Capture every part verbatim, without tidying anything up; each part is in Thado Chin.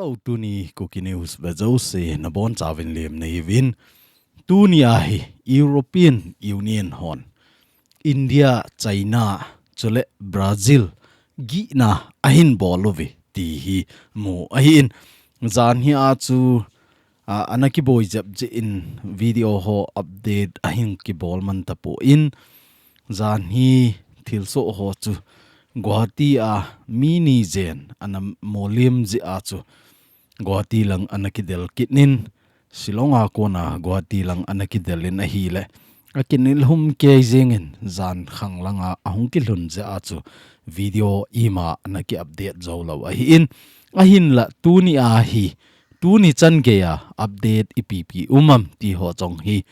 Hello, tuni Kuki News ve jouse nabonchauvin lemna hiuvin. Tuni ahi European Union hon India, China, chule Brazil gihna ahin bol uve ti hi mu ahin. Jan hi a chu, a, ana kiboi jep jeh in video ho update ahin kibol man tapon, jan hi thilsoh ho chu Guwahati a mi ni jen ana molim jeh a chu Guwahati lang ana kidel kit in, Shillong a kona Guwahati lang ana kidel in ahile, akinel hum kei jengin jan khang langa ahung kilhun jeh a chu video ima ana ki update jou lou ahin. Ahinla tuni ahi, tuni chan geiya update ipi pi um am ti ho jong hi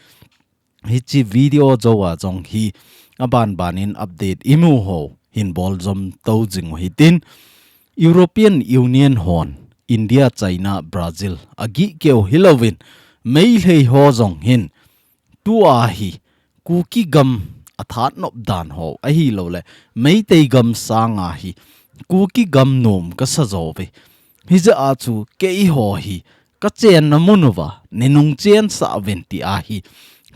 hiche video jou a jong hi aban ban in update imu ho hin bol jom tou jing u hitin, European Union hon India, China, Brazil agih keu hilouvin Meitei ho jong hin tua hi Kuki gam athat nop dan ho ahilouleh Meitei gam sanga hi Kuki gam nom kasa jouve. Hijeh a chu keiho hi kachenna mun uva nei nungchen sah uvin ti ahi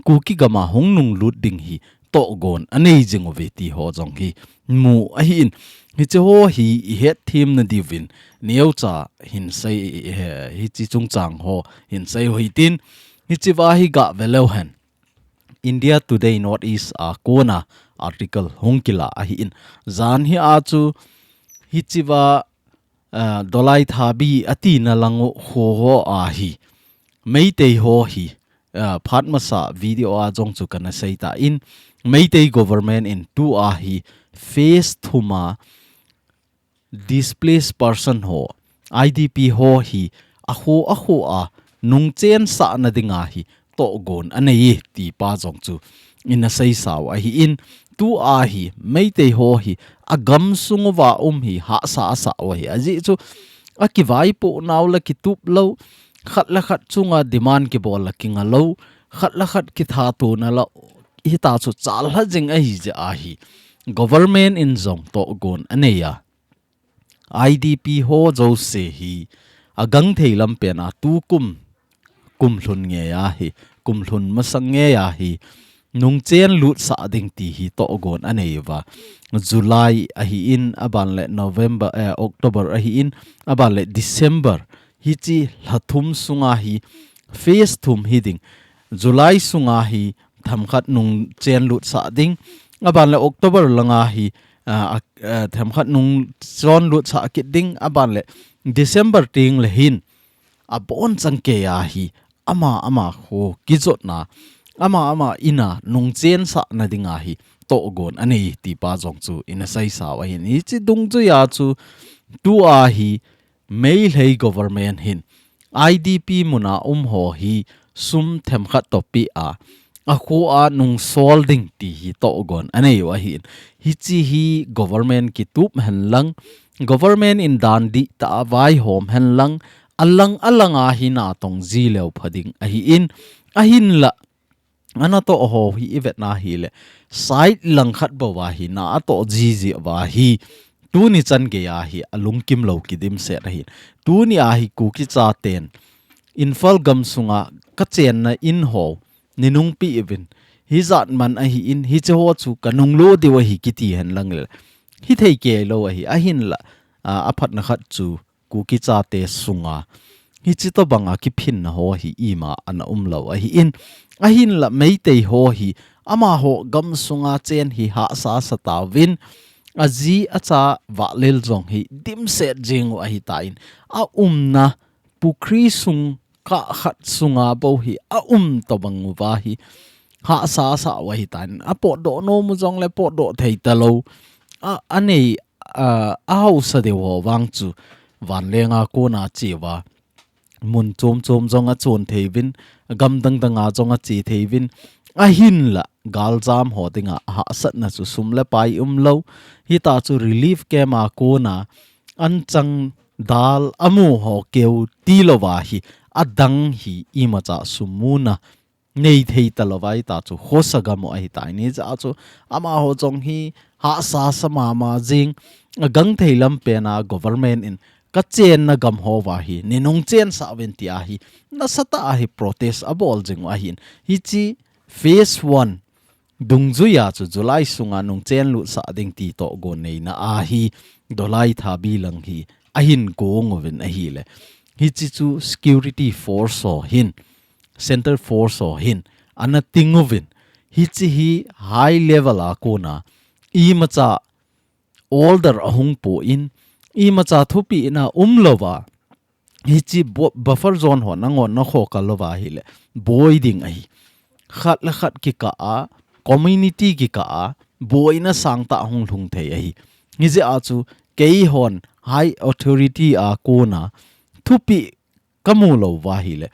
Kuki gam a hung nunglut ding hi tohgon anei jing uve ti ho jong hi mu ahin. Hiche ho hi ihet themna diuvin neocha hin sei, eh, hiche chungchang ho hin sei u hitin, hiche va hi gah ve leu hen. India Today North East a kona article hung kila ahin. Jan hi a chu hiche va, ah, Dolai Thabi atina lang u kho ho ahi Meitei ho hi, ah, phat masa video a jong chu kana sei tan, Meitei government in tua hi phase thum a displaced person ho, I D P ho hi akho akho a nungchen sahna dinga hi tohgon anei e ti pa jong chu ina seisa u ahin, tua hi Meitei ho hi agam sung uva um hi hahsa asah u ahi. Ajeh chu akivaipoh nau le kitup lou, khat le khat chunga demand kibol le kinga lou, khat le khat kithatona lou, hita chu chalha jing ahi jeh ahi government in jong tohgon anei a. I D P ho jouse hi agangthei lampen a tukum kum lhun ngei ahi, kum lhun masang ngei ahi nungchen lutsah ding ti hi tohgon anei uva. July ahin, aban le November, eh, October ahin, aban le December, hiche lha thum sunga hi phase thum hiding. July sunga hi themkhat nungchen lutsah ding, aban le October langa hi, ah, ah, ah, themkhat nungchen lutsah kit ding, aban le December teng le hin abonchan keiya hi ama ama kho kijotna, ama ama ina nungchen sahna dinga hi tohgon anei ti pa jong chu ina seisa u ahin. Hiche dungjuia chu tua hi Meitei government hin I D P muna um ho hi sum themkhat toh peh a, akho a nungsol ding ti hi tohgon anei u ahin. Hiche hi government kitup hen lang, government in dan dihtah a vaihom hen lang, alang alang a hi natong ji leu pha ding ahin, ahinla ana toh ho hi ivet na hile, side langkhat bou a hi na atoh jiji uva hi, tuni chan geiya hi alungkim lou kidimset ahin. Tuni a hi Kuki chaten Imphal gam sunga kachenna in ho nei nungpeh uvin, hijat man ahin, hiche ho chu kanunglut diu ahi kiti hen lang le, hithei kei lou ahi, ahinla, a, aphatna khat chu Kuki chate sunga hiche tobanga kiphinna ho hi ima ana um lou ahin, ahinla Meitei ho hi amaho gam sunga chen hi hahsa asa tauvin, aji acha vahlel jong hi dimset jeng u ahitan, aumna pukhri sung kah khat sunga bou hi aum tobang uva hi hahsa asa u ahitan, apotdoh nom u jong le potdoh thei talou, a, anei a, ahaosa diu ho vang chu vanlenga kona cheuva mun chom chom jong achon thei uvin, gam dang danga jong ache thei uvin, ahinla galjam ho dinga ahahsatna chu sum le pai umlou. Hita chu relief camp a kona anchang dal amu ho keu tilouva hi adang hi imacha sum muna nei thei talouva hita chu khosa gam u ahitan, hijeh a chu amaho jong hi hahsa sa mama jing, agangthei lampena government in kachenna gam houva hi, nei nungchensah uvin tia hi, nasatah a hi protest abol jing u ahin. Hiche phase one, dungjuia chu July sunga nungchen lutsah ding ti toh gon neina a hi, Dolai Thabilang hi, ahin gong uvin ahile. Hiche chu security force ho hin, center force ho hin, ana ting uvin. Hiche hi high level a kona, imacha order ahung pon, imacha thupehna umlouva, hiche bu-, buffer zone ho nanghon nakhoh kal louva ahile, boi ding ahi. Khat le khat kikah a, community kikah a, boina sangtah hung lhung thei ahi. Hijeh a chu, keihon high authority a kona, thupeh kamu louva ahile,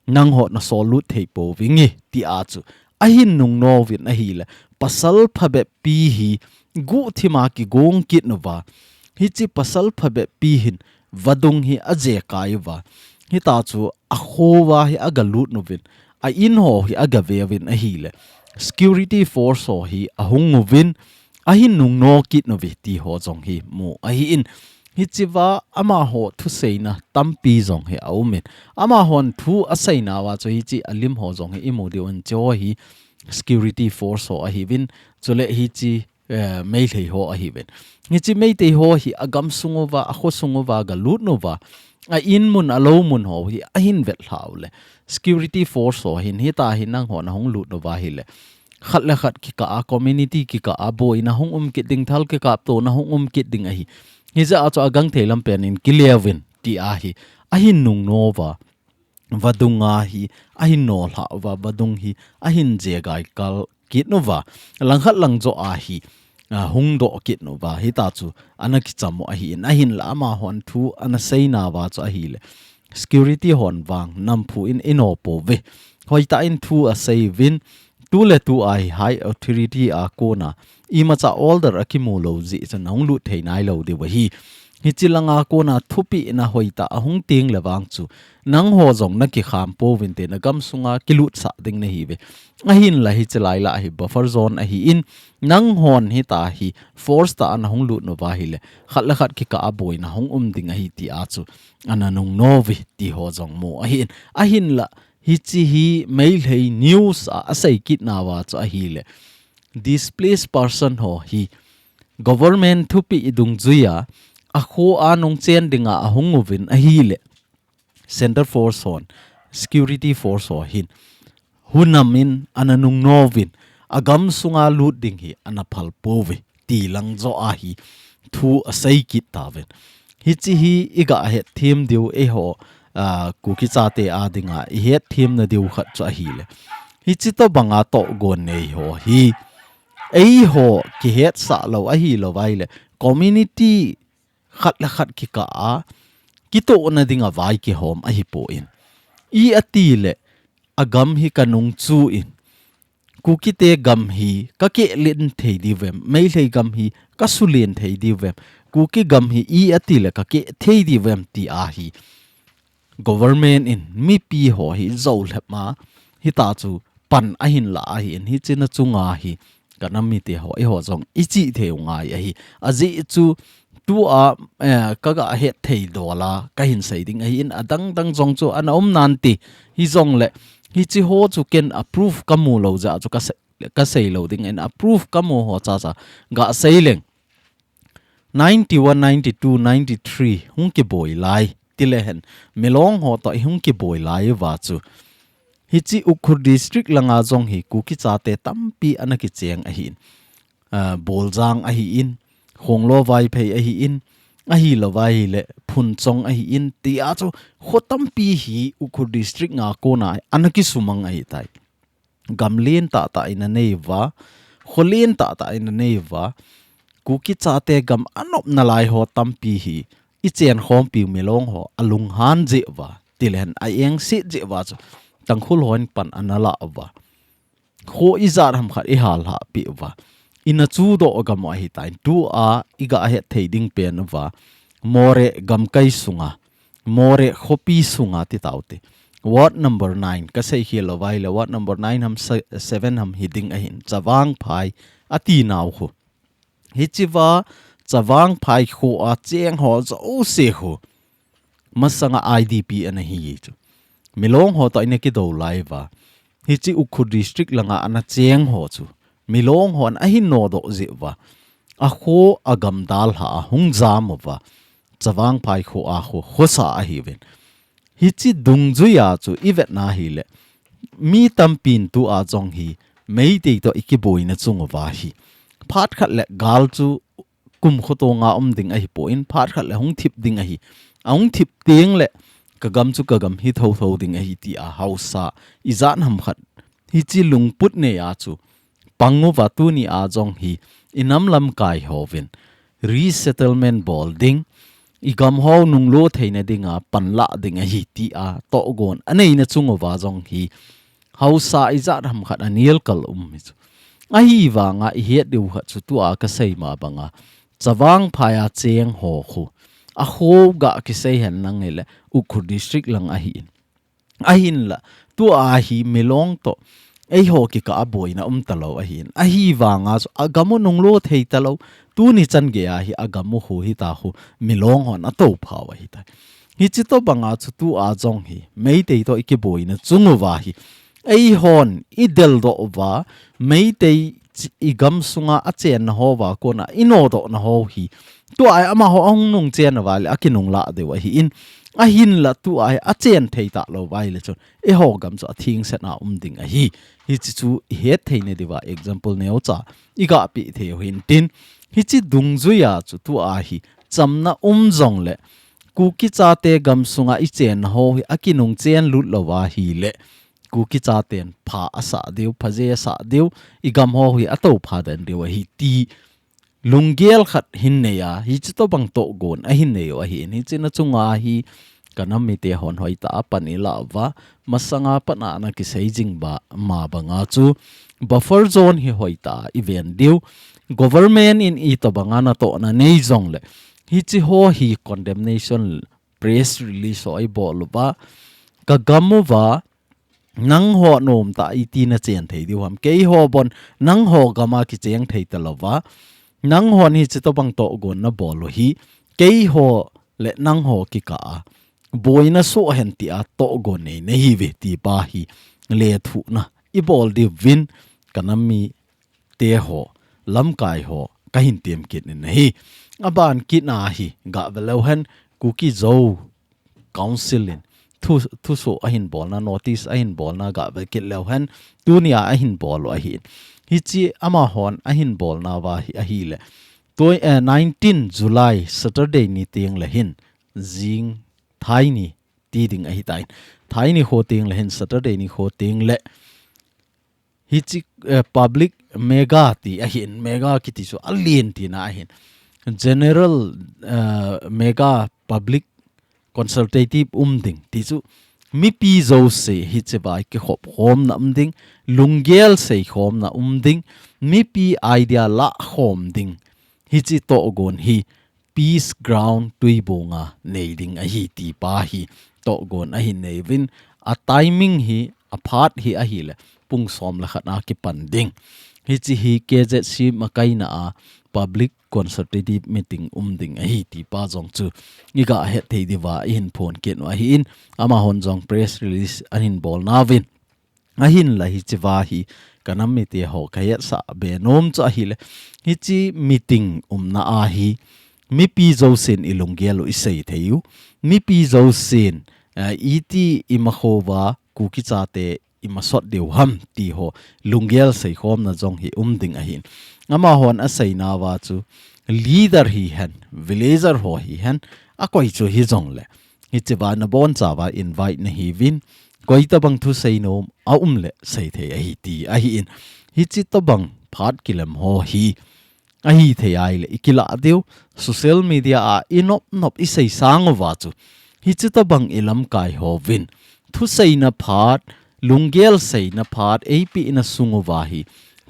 nanghon nasol lut thei pouvinge, tia chu ahin nungno uvin ahile, pasal phabep pi hi, guhthima kigong kit uva, hiche pasal phabep pi hin, vadung hi ajekai uva, hita chu akhouva hi agalut uvin, a in ho hi agave uvin ahile, security force ho hi ahung uvin, ahin nungno kit uve ti ho jong hi mu ahin. Hichea amaho thuseina tampi jong hi aumin. Amahon thu aseinauva chu hiche alim ho jong hi imu diu ahin, hicheho hi security force ho ahiuvin. Chule hiche, eh, Meitei ho ahiuvin. Hiche Meitei ho hi agam sunguva, akho sunguva, galut uva, a in mun, alou mun ho hi ahin vetlhah ule, security force ho hin hita hi nanghon nahung lut uva ahile, khat le khat kikah a, community kikah a, boina hung um kit ding, thal kikaptona hung um kit ding ahi. Hijeh a chu agangthei lampen in kile uvin, tia hi ahin nungno uva, vadunga hi ahin nolhah uva, vadung hi ahin jekai kal kit uva, langkhat langjo a hi, a, hung doh kit uva, hita chu ana kicham u ahin, ahinla amahon thu ana seinauva chu ahile, security hon vang namphu in ino pouve. Hoitah in thu aseiuvin, tuletu a hi high authority a kona, imacha order akimu lou jeh chun nahung lut thei nailou diu ahi. Hiche langa kona thupehna hoitah ahung teng le vang chu, nangho jong nakikham pouvinte, nagam sunga kilutsah ding nahiuve. Ahinla hiche lai lah hi buffer zone ahin, nanghon hita hi force tah a nahung lut uva ahile, khat le khat kikah a boina hung um ding ahi tia chu ana nungno uve ti ho jong mu ahin. Ahinla hiche hi Meitei news a asei kit nauva chu ahile, displaced person ho hi government thupeh dungjuia, akho a nungchen dinga ahung uvin ahile, center force hon, security force ho hin, hunam in ana nungno uvin, agam sunga lut ding hi ana phal pouve, ti langjo a hi thu asei kit tauvin. Hiche hi iga hetthem diu eiho, a, Kuki chate a dinga ihetthem nadiu khat chu ahile, hiche tobanga tohgon nei ho hi, eiho kihetsah lou ahilou vaile, community khat le khat kikah a, kitohna dinga vai kihom ahipon. I atile, agam hi kanung chuin, Kukite gam hi kakeh len thei diuvem, Meitei gam hi kasulen thei diuvem, Kuki gam hi i atile kakeh thei diuvem tia hi government in mipi ho hi joulhep ma, hita chu pan ahin la ahin, hiche na chunga hi kanam mite ho, eiho jong ichih thei u ngai ahi. Ajeh chu tua, eh, kaga hetthei dola kahin sei ding ahin, adang dang jong chu ana um nante, hijongle hiche ho chu ken a proof kamu lou jeh a chu kasei, kasei lou ding ahin, a proof kamu ho chacha gasei leng. Ninety-one, ninety-two, ninety-three hung kiboi lai, tilehen, Milong ho toh hung kiboi lai uva chu, hiche Ukhrul District langa jong hi Kuki chate tampi ana kicheng ahin. A, Boljang ahin, Khongloi Vaiphei ahin, ahilou vaile Phunchong ahin, tia chu kho tampi hi Ukhrul District nga kona ana kisumang ahitai. Gam len tahtah in anei uva, kho len tahtah in anei uva, Kuki chate gam anopna lai ho tampi hi, ichen khompiu Milong ho alunghan jeh uva, tilehen a engset jeh uva chu, Tangkhul hon pan ana la uva. Kho ijat ham khat ihal lhah peh uva, ina chudoh gam u ahitan, tua iga hetthei ding pen uva, Moreh gamkai sunga, Moreh khopi sunga ti taute. Ward number nine, kasei khel lou vaile, ward number nine ham se-, seven ham hiding ahin, Chavang Phai, ati nau khu. Hichea, Chavang Phai khoa cheng ho jouse khu, masanga I D P ana hi chu. Milong ho toh ina kidou lai uva. Hiche Ukhrul district langa ana cheng ho chu. Milong hon ahin nodoh jeh uva. Akho agam dalha a hung jam uva. Chavang Phai kho a kho, khosa ahiuvin. Hiche dungjuia chu i vetna hile. Mi tampin tua jong hi Meitei toh i kiboina chung uva hi. Phat khat le gal chu kum khotonga um ding ahipon, phat khat le hung thip ding ahi. Ahung thip teng le ka gam chu ka gam hi thotho ding ahi tia haosa ijat ham khat. Hiche lungput nei a chu pang uva tunia jong hi i nam lamkai hovin resettlement bol ding, i gam ho nunglo theina dinga panla ding ahi tia tohgon aneina chung uva jong hi haosa ijat ham khat anelkal um hi chu. Ahivanga i het diu khat chu tua ka sei ma banga Chavang Phai a cheng ho khu. Akho ga kisei hen lang hile Ukhrul district lang ahin. Ahinla, tua hi Milong toh eiho kikah a boina um talou ahin. Ahivanga chu agam u nunglo thei talou. Tuni chan geiya hi agam u khu hita khu Milong hon atoupha u ahitai. Hiche tobanga chu tua jong hi Meitei toh i kiboina chung uva hi. Eihon i deldoh uva Meitei chi-, i gam sunga achenna ho uva kona i nodohna ho hi. Tua ai amaho ahung nungchen uva le akinunglah diu ahin. Ahinla tua ai achen thei talou uva ahile chun eiho gam chu athingsetna um ding ahi. Hiche chu i het theina diuva example neocha i gah peh thei u hintin. Hiche dungjuia chu tua hi chamna um jongle Kuki chate gam sunga i chenna ho hi akinungchen lut lou uva ahile Kuki chaten pha asah diu, phaje asah diu, i gam ho hi atoupha den diu ahi ti lunggel khat hin nei a, hiche tobang tohgon ahin nei u ahin, hiche na chunga hi ka nam mite hon hoitah a pan i lah uva, masanga pat a ana kisei jing ba, ma banga chu buffer zone hi hoitah a i ven diu, government in itobanga natohna nei jongle, hiche ho hi condemnation press release ho i bol uva, ka gam uva, nangho nomtah a iti nachen thei diu ham. Keiho bon, nangho gam a kicheng thei talou uva. Nanghon hiche tobang tohgon nabol u hi. Keiho le nangho kikah a boina soh hen tia tohgon nei nahiuve ti pa hi lethuhna i bol diuvin ka nam mi te ho, lamkai ho, ka hin tem kit in ahi. Aban kit na hi, gah ve leu hen, Kuki Zo Council in thu, thusoh ahin bolna, notice ahin bolna, gah ve kit leu hen, tunia ahin bol u ahin. Hiche amahon ahin bolna uva hi ahile. Tui, eh, nineteen July, Saturday ni teng le hin, jing thai ni ti ding ahitai. Thai ni kho teng le hin, Saturday ni kho teng le, hiche, eh, public mega ti ahin, mega kiti chu alen tina ahin. General, eh, mega public consultative um ding ti chu mipi jouse hiche vai kikhop khomna um ding, lunggel sei khomna um ding, mipi idea lah khom ding. Hiche tohgon hi Peace Ground Tuibong a nei ding ahi ti pa hi tohgon ahin nei uvin, a timing hi, a phat hi ahile pung som le khat a kipan ding. Hiche hi K Z C makaina a public consultative meeting um ding ahi ti pa jong chu i gah het thei diuva i hin phon kit u ahin, amahon jong press release ahin bol nauvin. Ahinla hiche va hi ka nam mite ho ka hetsah be nom chu ahile, hiche meeting umna a hi mipi jousen i lunggel u i sei thei u, mipi jousen, eh, iti i makho uva Kuki chate i masot diu ham ti ho lunggel seikhomna jong hi um ding ahin. Amahon a seina uva chu leader hihen, villager ho hihen, akoi chu hijongle, hiche va nabonchauva invite nahiuvin, koi tabang thusei nom a um le sei thei ahi ti ahin. Hiche tabang phat kilem ho hi ahithei ahile i kilah diu, social media a i nop nop i sei sang uva chu. Hiche tabang i lamkai hovin thuseina phat, lunggel seina phat, eipehna sung uva hi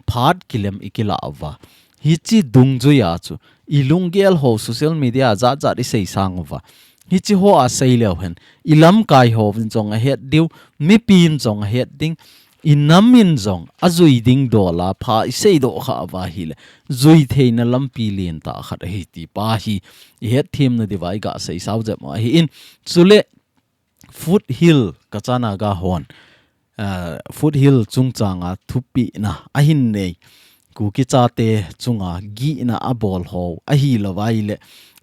phat kilem i kilah uva. Hiche dungjuia chu i lunggel ho social media a jat jat i sei sang uva. Hiche ho a sei leu hen, i lamkai hovin jong ahet diu, mipin jong ahet ding, inam in jong ajui ding dol a pha isei doh kha uva ahile, jui theina lampi lentah khat ahi ti pa hi ihet themna diuva iga sei sao jep u ahin. Chule Foothill Kacha Naga hon, ah, Foothill chungchanga thupina ahin nei Kuki chate chunga gihna abol ho ahilou vaile,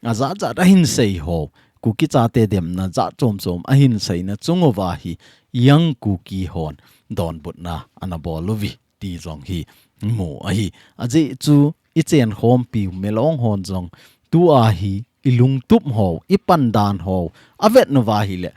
ajat jat ahin sei ho, Kuki chate demna jat chom chom ahin seina chung uva hi Young Kuki hon donbutna ana bol uve ti jong hi mu ahi. Ajeh chu ichen khompiu Milong hon jong tua hi ilungtup ho, ipandan ho avet uva ahile,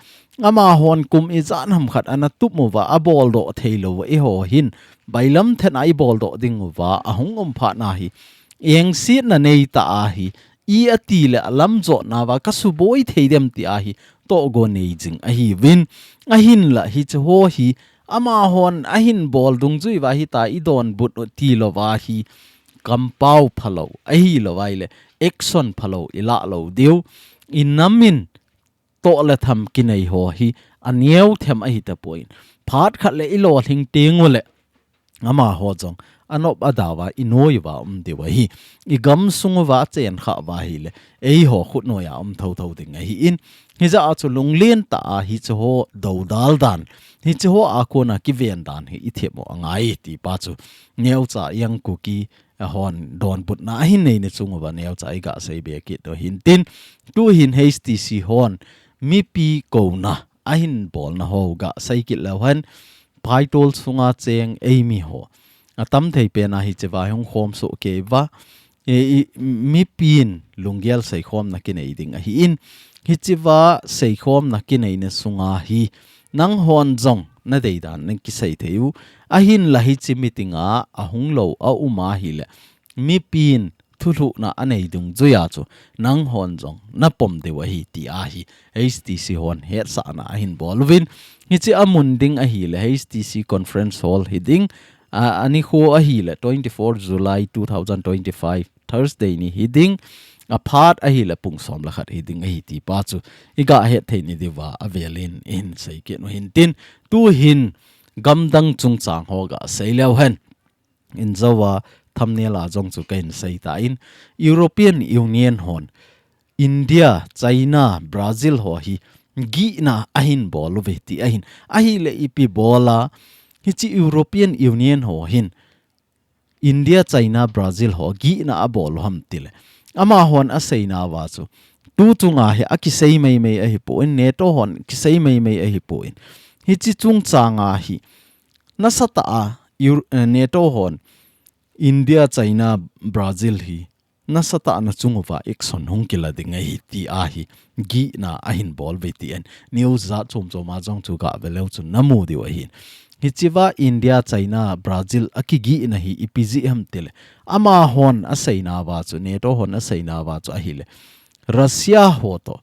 amahon kum ijat ham khat ana tup uva abol doh theilou eiho hin bailam thet a ibol doh ding uva ahung um phat na hi engsetna neitah ahi, i ati le alam jotna uva kasuboi thei dem ti ahi tohgon nei jing ahiuvin. Ahinla hiche ho hi amahon ahin bol dungjui uva hita idonbut u tilou va hi kampao phalou ahilou vaile, action phalou ilah lou diu. Inam in toh le tham kinei ho hi aneo them ahi tapon, phat khat le ilolhing teng ule amaho jong anop adau va inoi uva um diu ahi. Igam sung uva achen kha uva ahile, eiho khutnoi a um thotho ding ahin. Hijeh a chu lunglentah a hiche ho dodal dan, hiche ho a kona kiven dan hi ithem u angai ti pa chu neocha Young Kuki hon donbutna ahin neina chung uva neocha iga sei be kit u hintin, tuhin H T C hon mipi kouna ahin bolna ho ga sei kit leu hen, phaitol sunga cheng eimi ho atam thei pen a hiche va hung khom soh kei uva, e, i, mipin lunggel seikhomna kinei ding ahin, hiche va seikhomna kineina sunga hi nanghon jong nadei dan nakisei thei u, ahinla hiche meeting a ahung lou aum ahile, mipin thulhuhna anei dungjuia chu nanghon jong napom diu ahi ti ahi H T C hon hetsahna ahin bol uvin. Hiche amun ding ahile H T C Conference Hall hiding, a, anikho ahile twenty-four July two thousand twenty-five, Thursday ni hiding, aphat ahile pung som le khat hiding ahi ti pa chu iga het thei ni diuva avelin ihin sei kit u hintin, tuhin gamdang chungchang ho ga sei leu hen. Injouva thumbnail a jong chu kahin sei tan, European Union hon India, China, Brazil ho hi gihna ahin bol uve ti ahin. Ahile ipi bola hiche European Union ho hin India, China, Brazil ho gihna abol u ham tile, amahon aseina uva chu tu chunga hi akisei maimai ahipon, NATO hon kisei maimai ahipon, hiche chungchanga hi nasatah a Euro-, eh, NATO hon India, China, Brazil hi nasatah a ana chung uva action hung kila ding ahi ti ahi gihna ahin bol uve ti ahin. News jat chom chom a jong chu ga ve leu chun namu diu ahin. Hiche va India, China, Brazil akigihna hi ipi jeh ham tile, amahon aseina uva chu, NATO hon aseina uva chu ahile, Russia ho toh,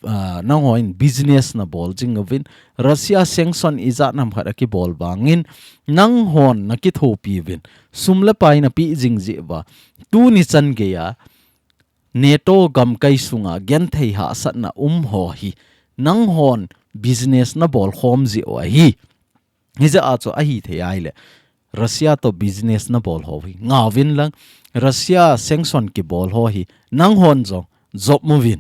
ah, nanghon business nabol jing uvin, Russia sanction ijat ham khat akibol vangin, nanghon nakithopi uvin, sum le pai napeh jing jeh uva, tuni chan geiya NATO gamkai sunga genthei hahsatna um ho hi nanghon business nabol khom jeh u ahi. Hijeh a chu ahithei ahile, Russia toh business nabol ho hi ngauvin lang, Russia sanction kibol ho hi nanghon jong jop uvin,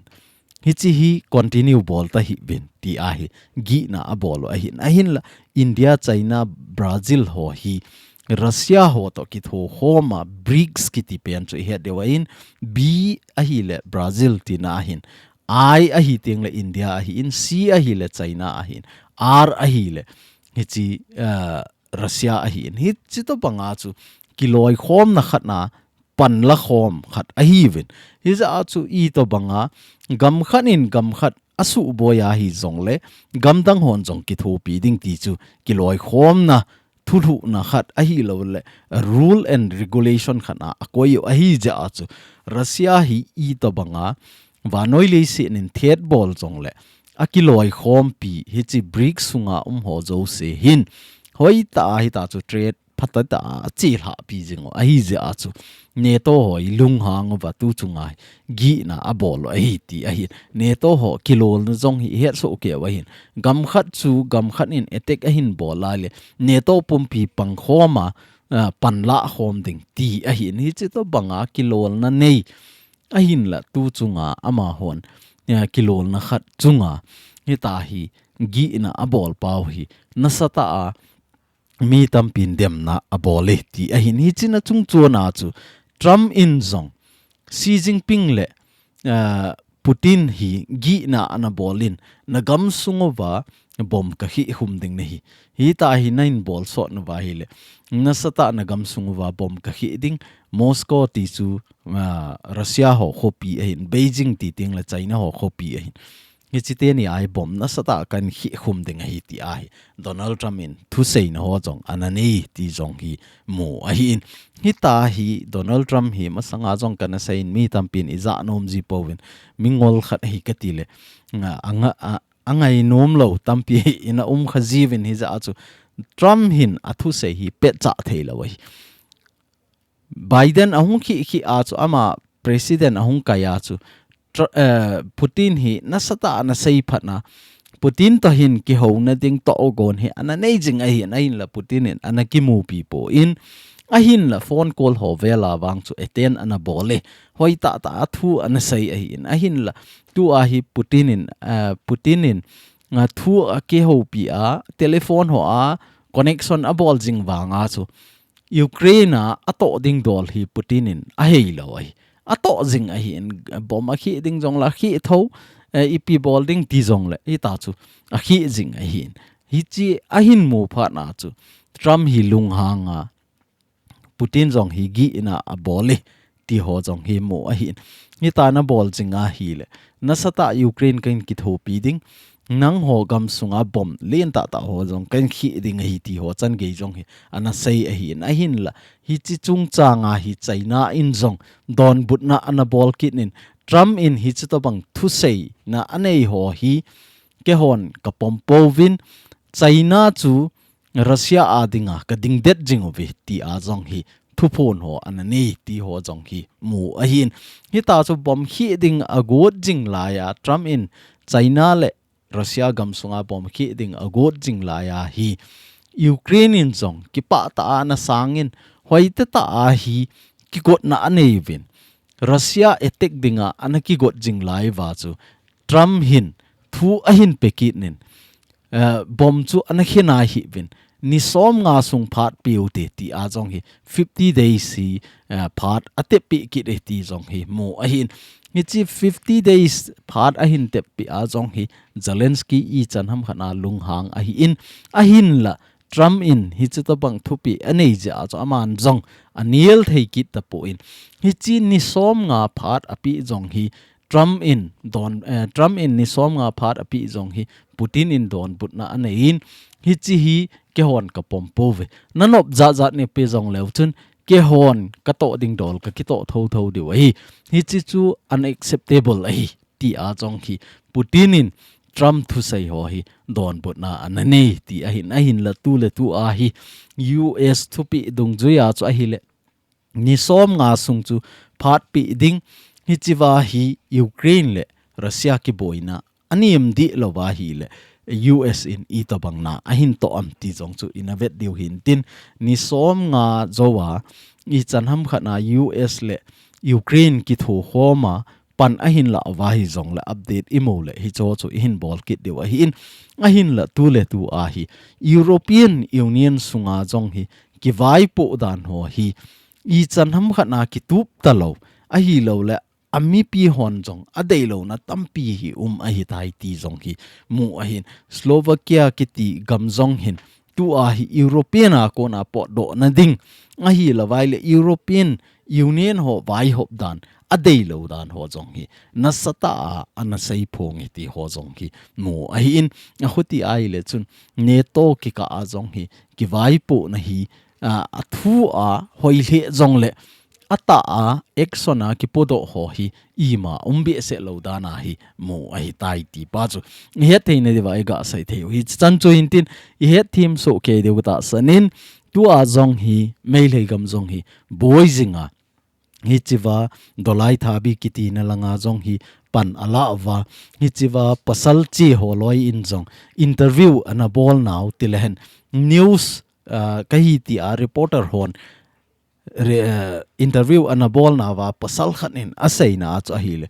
hiche hi continue bol tahih uvin ti ahi gihna abol u ahin. Ahinla India, China, Brazil ho hi Russia ho toh kithokhom a BRICS kiti pen chu ihet diu ahin, B ahile Brazil tina ahin, I ahi tengle India ahin, C ahile China ahin, R ahile hiche, ah, Russia ahin. Hiche tobanga chu kiloikhomna khat na panla khom khat ahiuvin. Hijeh a chu itobanga gam khat in gam khat asuhboi ahi jongle, gamdang hon jong kithopi ding ti chu kiloikhomna thulhuhna khat ahilou le, rule and regulation khat a akoi u ahi jeh a chu, Russia hi itobanga vannoi leiset in thetbol jongle, akiloikhompi hiche BRICS sunga um ho jouse hin, hoitah a hita chu trade phatah a achelhahpi jing u ahi jeh a chu, NATO ho i lunghang uva tu chunga gihna abol u ahi ti ahi. NATO ho kilolna jong hi ihet soh kei u ahin. Gam khat chu gam khat in attack ahin bol a le NATO pumpi pangkhom a, ah, panla khom ding ti ahin. Hichi tobanga kilolna nei ahinla tu chunga amahon, ah, kilolna khat chunga hitahi gihna abol pau hi nasatah a mi tampin demna abol e ti ahin. Hichi na chungchon a chu Trump in jong Xi Jinping le, ah, Putin hi gihna ana bol in, na gamsung uva bomb ka khih khum ding nahi. Hitahi na in bol sot nauva hile nasatah na gamsung uva bomb ka khih ding. Moscow ti chu, ah, Russia ho khopi ahin, Beijing ti teng le China ho khopi ahin. Hichi teni a bomb nasatah ka in khih khum ding ahi ti ahi. Donald Trump in thuseina ho jong ana nei ti jong hi mu ahin. Hitahi Donald Trump hi masanga jong kana seiyin mi tampin ija nom ji pouvin, mingol khat ahi kati le, nga, anga, a, angai nom lou tampi ina um kha jiuvin hijeh a chu Trump hin athusei hi petcha thei lou ahi. Biden ahung khih khih a chu ama president ahung kai a chu Tr-, eh, Putin hi nasatah ana seiphat na. Putin toh hin kihouna ding tohgon hi ana nei jing ahin, ahinla Putin in ana kimupi poi. Ahinla phone call ho vel a vang chu attend ana bol e. Hoitah tah a thu ana sei ahin. Ahinla tua hi Putin in, eh, Putin in, ah, thu akihoupi a, telephone ho a connection abol jing vang a chu Ukraine a atoh ding dol hi Putin in ahei lou ahi. Atoh jing ahin, bomb akhih ding jong la khih tho, eh, ipi bol ding ti jong le, hita chu akhih jing ahin. Hichi ahin mu phat na chu Trump hi lunghang a, Putin jong hi gihna abol e ti ho jong hi mu ahin. Hita na bol jing ahile nasatah Ukraine ka in kithopi ding, nangho gamsunga bomb lentah tah ho jong ka in khih ding ahi ti ho chan gei jong hi ana sei ahin. Ahinla hichi chungchang a hi China in jong donbutna ana bol kit in, Trump in hichi tobang thuseina anei ho hi keihon ka pom pouvin, China chu Russia a dinga ka dingdet jing uve ti a jong hi thuphon ho ana nei ti ho jong hi mu ahin. Hita chu bomb khih ding agot jing lai a, Trump in China le Russia gamsunga bomb khih ding agot jing lai a hi Ukraine in jong kipah tah a ana sangin, hoitah tah a hi kigotna anei uvin, Russia attack dinga ana kigot jing lai uva chu Trump hin thu ahin pe kit in, eh, bomb chu ana khe nai hih uvin, ni som nga sung phat pe u te ti a jong hi fifty days hi, eh, phat atep pe kit e ti jong hi mu ahin. Hichi fifty days phat ahin tep pe a jong hi Zelensky ichan ham khat a lunghang ahin, ahinla Trump in hichi tobang thupi anei jeh a chu aman jong anel thei kit tapon, hichi ni som nga phat ape jong hi Trump in don, eh, Trump in ni som nga phat ape jong hi Putin in donbutna anei in, hichi hi keihon ka pom pouve. Na nop jat jat nei pe jong leu chun keihon ka toh ding dol ka kitoh thotho diu ahi. Hichi chu unacceptable ahi ti a jong hi Putin in Trump thusei ho hi donbutna ana nei ti ahin, ahinla tu le tu a hi U S thupi dungjui a chu ahile ni som nga sung chu phat pe ding, hichi va hi Ukraine le Russia kiboina anem dih lou va hile U S in itobang na ahin toh am ti jong chu ina vet diu hintin, ni som nga jou a ichan ham khat a U S le Ukraine kithokhom a pan ahin la uva hi jong le update imu le hicho chu ihin bol kit diu ahin, ahinla tu le tu a hi European Union sunga jong hi kivaipoh dan ho hi ichan ham khat a kitup talou ahilou le amipi hon jong adeilouna tampi hi um ahitai ti jong hi mu ahin. Slovakia kiti gam jong hin tu a hi European a kona potdohna ding ahilou vai le European Union ho vaihop dan adeilou dan ho jong hi nasatah a ana seiphong e ti ho jong hi mu ahin. Achuti ahile chun NATO kikah a jong hi kivaipohna hi, a, athu a hoilheh jong le atah a action a kipodoh ho hi ima um behseh lou dan a hi mu ahitai ti pa chu ihet theina diuva iga sei thei u hi chan chu hintin, ihet them soh kei diu tahsan in, tu a jong hi Meitei gam jong hi boi jing a hichea Dolai Thabi kitina langa jong hi pan ala uva, hichea pasal che ho loi in jong interview ana bol nau tilehen news, ah, kahi tia reporter hon re, eh, interview ana bol nauva pasal khat in aseina chu ahile,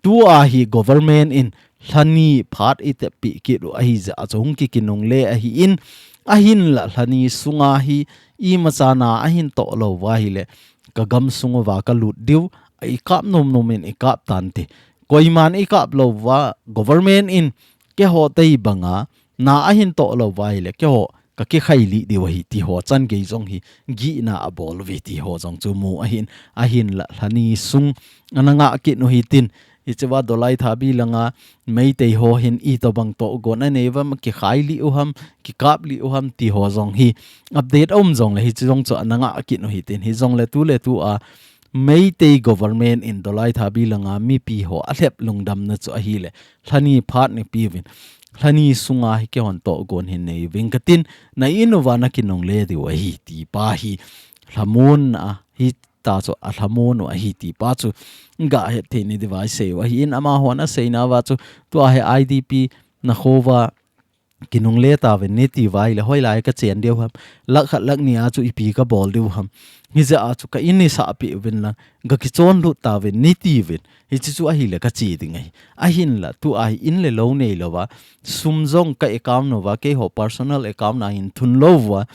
tua hi government in lhani phat iteppi kit u ahi jeh a chu hung kikinungle ahin, ahinla lhani sunga hi imacha na ahin toh lou uva ahile, ka gam sung uva ka lut diu, ikap nom nom in ikap tante. Koiman ikap lou uva, government in keiho tei banga na ahin toh lou uva ahile, keiho ka kikhai lih diu ahi ti ho chan gei jong hi gihna abol uve ti ho jong chu mu ahin, ahinla lhani sung ana ngah kit u hitin, hichea Dolai Thabi langa Meitei ho hin itobang tohgon anei uvam, kikhai lih u ham, kikap lih u ham ti ho jong hi update aum jongle hiche jong chu ana ngah kit u hitin, hijongle tuletua Meitei government in Dolai Thabi langa mipi ho alhep lungdamna chu ahile, lhani phat nei piuvin, lhani sunga hi keihon tohgon hin nei uving katin, na in uva na kinungle diu ahi ti pa hi lhamon a, hita chu alhamon u ahi ti pa chu ga het thei ni diuva isei u ahin, amahon aseina uva chu tua hi I D P na kho uva kinungle tauvin nei ti uva ahile, hoilai ka chen diu ham, lakh khat lakh ni a chu ipi ka bol diu ham, hijeh a chu ka in nei sahpeh uvin lang, ka kichon lut tauvin nei tiuvin, hiche chu ahile ka che ding ahi. Ahinla tua hi in le lou nei louva, sum jong ka account uva, keiho personal account a hin thun lou uva,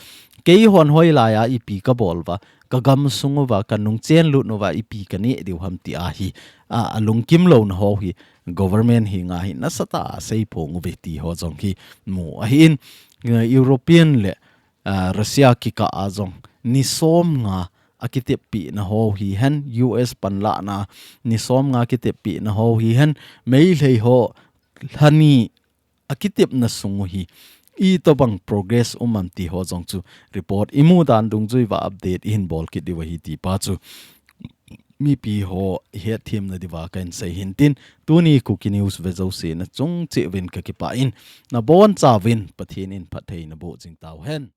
keihon hoilai a ipi ka bol uva, ka gam sung uva, ka nungchen lut uva ipi ka neh diu ham ti ahi, a, alungkim louna ho hi government henga hi nasatah a asei phong uve ti ho jong hi mu ahin, eh, European le, ah, Russia kikah a jong ni som nga akiteppi na ho hihen, U S panlahna ni som nga kiteppi na ho hihen, Meitei ho lhani akitepna sung u hi itobang progress um am ti ho jong chu report imu dan dungjui uva update ihin bol kit diu ahi ti pa chu mipi ho ihet themna diuva kahin sei hintin, tuni Kuki News ve jouse na chung cheh uvin ka kipah in, na bonchauvin Pathen in phatthei na boh jing tauhen.